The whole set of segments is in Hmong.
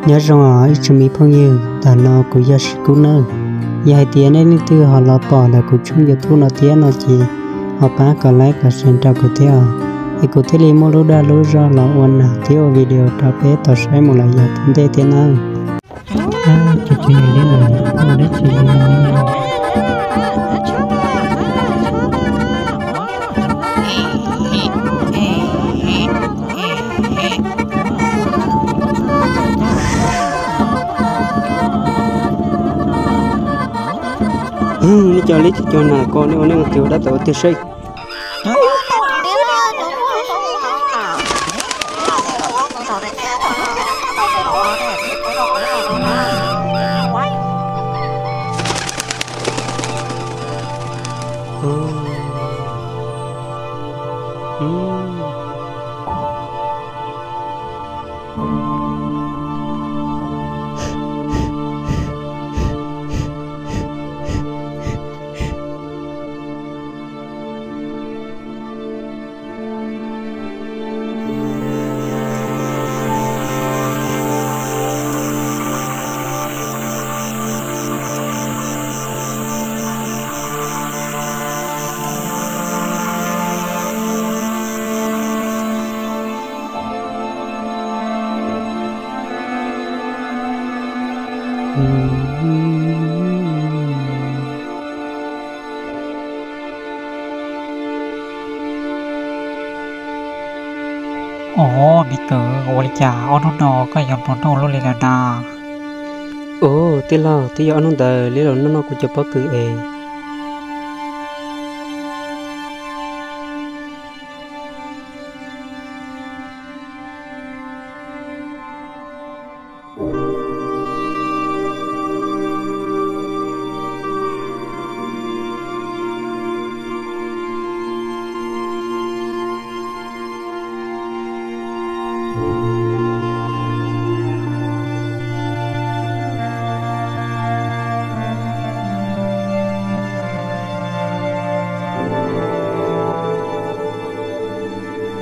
Nyob zoo os ib tsoom me phooj ywg, ntawm no kuv yog Sib Kub nawb. Yog hais tias nej leej twg ho los pom ntawm kuv tshooj YouTube no thiab no ces ho pab kom like kom share rau kuv thiab os, es kuv thiaj li muaj lub dag lub zog los ua nas thiab ua video rau peb tau saib mus lawm yav tom ntej thiab nawb. Cov cov yam li no ua dab tsi li no? Nej cov li cov nas ko nej ua nej ua twg ua dab tsi ua twg seb. Ov, me kwv, ua li cas ob hnub no koj yuav mloog noj luaj li lawm na? Ov, tij laug, twb yog ob hnub ntawd li los noj noj kuv cov pob kws es.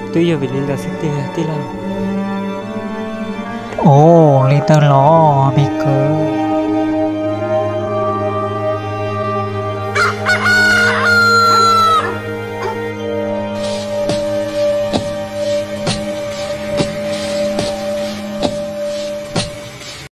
Twb yog vim li ntawd xwb tiag tij laug. Ov, li ntawd los me kwv.